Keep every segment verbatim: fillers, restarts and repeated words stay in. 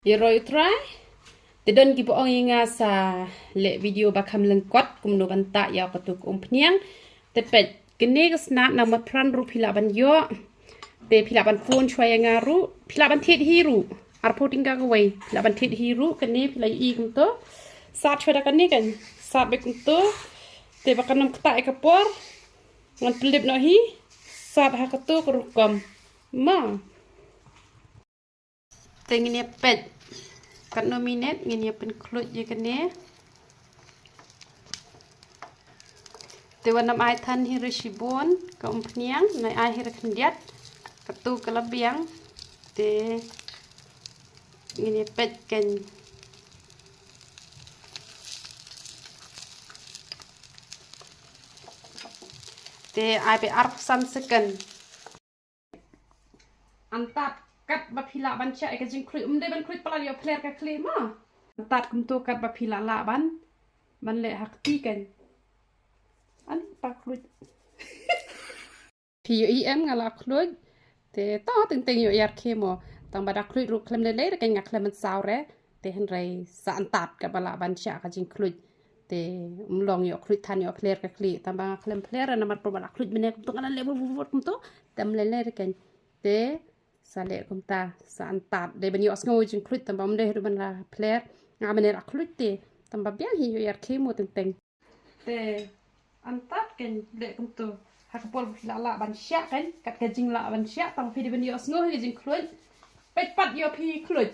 Ïaroh ïa u Trai. Te don kiba ong ïa nga sa leh video ba kham lyngkot kumno ban tah ïa katu ka umphniang. Te peit kane ka snat namar pran ruh phi lah ban ïoh. Te phi lah ban phone shuwa ïa nga ruh, phi lah ban thied hi ruh. Arphew tyngka kawei, phi lah ban thied hi ruh, kane phi lah ïohi kumto. Sat shuwa da kane kan, sat beit kumto. Te ba kan ym ktah ïa ka por. Ngan pyllip noh hi. Sat ha katu ka rukom. Ma. Te ngin ïa peit katno minit ngin ïa pynkhluit ïa kane. Te wat nym ai than hi ruh shibun ka umphniang, nai ai hi ruh khyndiat. Katu ka la biang. Te ngin ïa peit kan. Te ai beit arphew san second. Antad kat ba phi lah ban shah ïa ka jingkhluit, ym dei ban khluit palat ïoh phler ka khlieh ma. Antad kumto kat ba phi lah lah ban, ban leh ha kti kan. An pa khluit. Phi ïohi em nga la khluit. Te to teng teng ïoh ïar khie mo. Tang ba da khluit ruh khlem lei lei re kan nga khlem mynsaw re. Te hynrei sa antad kat ba lah ban shah ka jingkhluit. Te ym long ïoh khluit than ïoh phler ka khlieh. Tang ba nga khlem phler re namar por ba la khluit mynne kumto nga la leh vut vut vut kumto. Te ym lei lei re kan. Te sa leh kumta, sa antad. Dei ban ïohsngew jingkhluit tang ba ym dei haduh ban la phler. Nga mynne la khluit te. Tang ba biang hi ïoh ïar khie mo teng teng. Te antad kan leh kumto. Ha ka por ba phi lah lah ban shah kan, kat ka jinglah ban shah, tang ba phi dei ban ïohsngew ha ka jingkhluit. Peit pat ïoh phi khluit.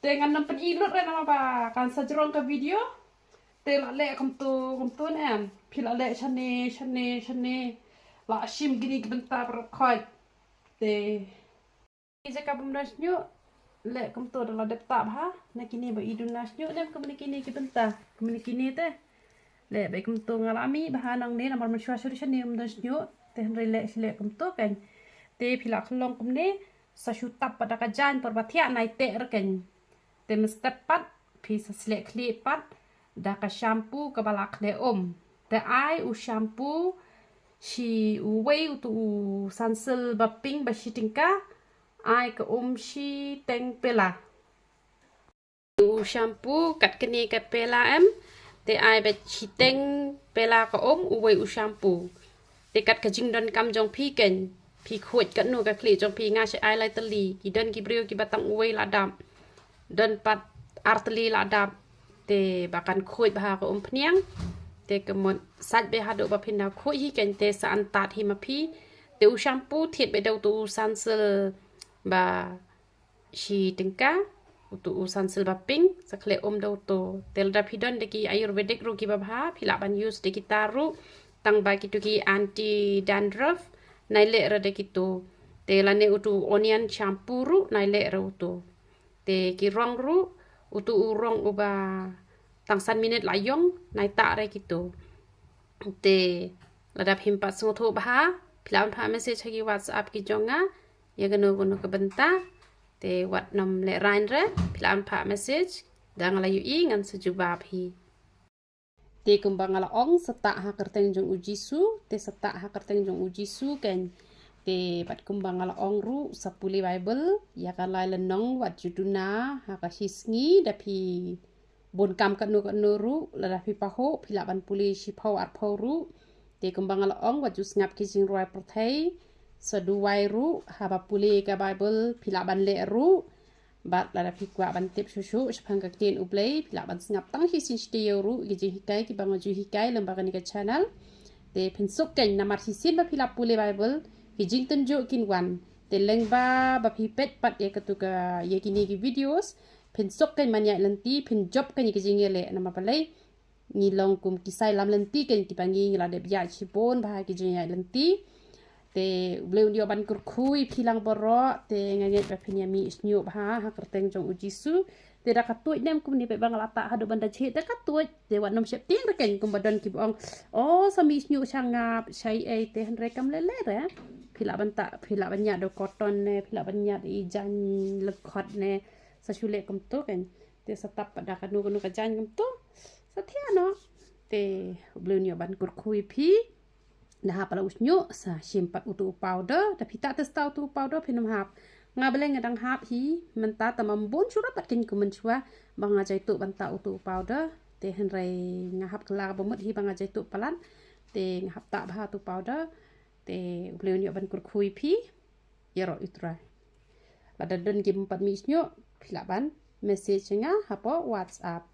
Te ngan nym pyn-i lut re namar ba kan sa jrong ka video. Te la leh kumto, kumto ne em. Phi la leh shane, shane, shane. La shim kine ki bynta baroh khoit. Te ki jaka bym don shñiuh, leh kumto da la dep tah bha, na kine ba i duna shñiuh ne em kumne kine ki bynta, kumne kine te. Leh beit kumto nga la mih bha nangne namar mynshuwa shuh shuh ne ym don shñiuh, te hynrei leh shi leh kumto kan. Te phi la khlong kumne, sa shu tap pat da ka jaiñ por ba thiah nai teh re kan. Te mynstep pat, phi sa sleh khlieh pat, da ka shampoo kaba la khleh um. Te ai u shampoo, shi uwei utu u sansil ba pink ba shi tyngka, ai ka um shi teng pela. U shampoo kat kane ka pela em, te ai beit shi teng pela ka um uwei u shampoo. Te kat ka jingdonkam jong phi kan, phi khuid katno ka khlieh jong phi nga shu ai lai tylli, ki don ki briew kiba tang uwei la dap. Don pat ar tylli la dap. Te ba kan khuid bha ka umphniang. Te ka mut sait beit haduh ba phin da khuid hi kan te sa antad hi ma phi. Te u shampoo thied beit da utu u sansil ba shi tyngka, utu u sansil ba pink, sa khleh um da utu. Te lada phi don da ki Ayurvedic ruh kiba bha, phi lah ban use da kita ruh, tang ba kitu ki anti dandruff, nai leh re da kitu. Te lane utu onion shampoo ruh, nai leh re utu. Te ki rong ruh, utu u rong uba tang san minit la ïong, nai tah re kitu. Te lada phim pat sngewthuh bha, phi lah ban phah message ha ki WhatsApp ki jong nga, ïa kano kano ka bynta, te wat nym lehraiñ re, phi lah ban phah message, da nga la ïohi ngan sa jubab hi. Te kumba nga la ong sa tah ha kyrteng jong u Jisu, te sa tah ha kyrteng jong u Jisu kan. Te bad kumba nga la ong ruh sa pule Bible, ïa ka lai lynnong wat ju duna ha ka shi sngi da phi bun kam katno katno ruh, lada phi pahuh, phi lah ban pule shiphew arphew ruh. Te kumba nga la ong, wat ju sngap ki jingrwai pyrthei, sa duwai ruh, haba pule ka Bible, phi lah ban leh ruh. Bad lada phi kwah ban tip shuh shuh shaphang ka ktien U Blei, phi lah ban sngap tang shisien shi taïew ruh, ki jinghikai kiba nga ju hikai lyngba kane ka channel. Te phin suk kan namar shisien ba phi lah pule Bible, ki jingtynjuh kin wan. Te lyngba ba phi peit pat ïa katu ka, ïa kine ki videos, phin suk kan ban ïaid lynti, phin jop kan ïa ki jingïaleh namar balei. Ngi long kum ki sai lam lynti kan kiba ngi, ngi la dep ïaid shibun bha ki jingïaid lynti. Te U Blei un ïoh ban kyrkhu ïa phi lang baroh, te nga ngeit ba phin ïa mih shñiuh bha ha kyrteng jong u Jisu. Te da ka tuid ne em kumne peit ba nga la tah haduh ban da jhieh, da ka tuid. Te wat nym sheptieng re kan kumba don kiba ong, oh, sa mih shñiuh sha ngap, sha ei ei, te hynrei kam leh leh re. Phi lah ban tah, phi lah ban ñiad da u cotton ne, phi lah ban ñiad da i jaiñ lyngkhot ne, sa shu leh kumto kan. Te sa tap pat da kano kano ka jaiñ kumto, sa thiah noh. Te U Blei un ïoh ban kyrkhu ïa phi. Da hap la u shñiuh, sa shim pat utu u powder, da phi tah testa utu u powder, phin ym hap. Nga balei nga dang hap hi mynta, tang ba bun shuh ruh pat kein kumne shuwa ba nga jai tuh ban tah utu u powder. Te hynrei nga hap kylla ba mut hi ba nga jai tuh palat. Te nga hap tah bha utu u powder. Te U Blei un ïoh ban kyrkhu ïa phi. Ïaroh U Trai. Lada don kim pat mih shuh, phi lah ban message ïa nga hapoh WhatsApp.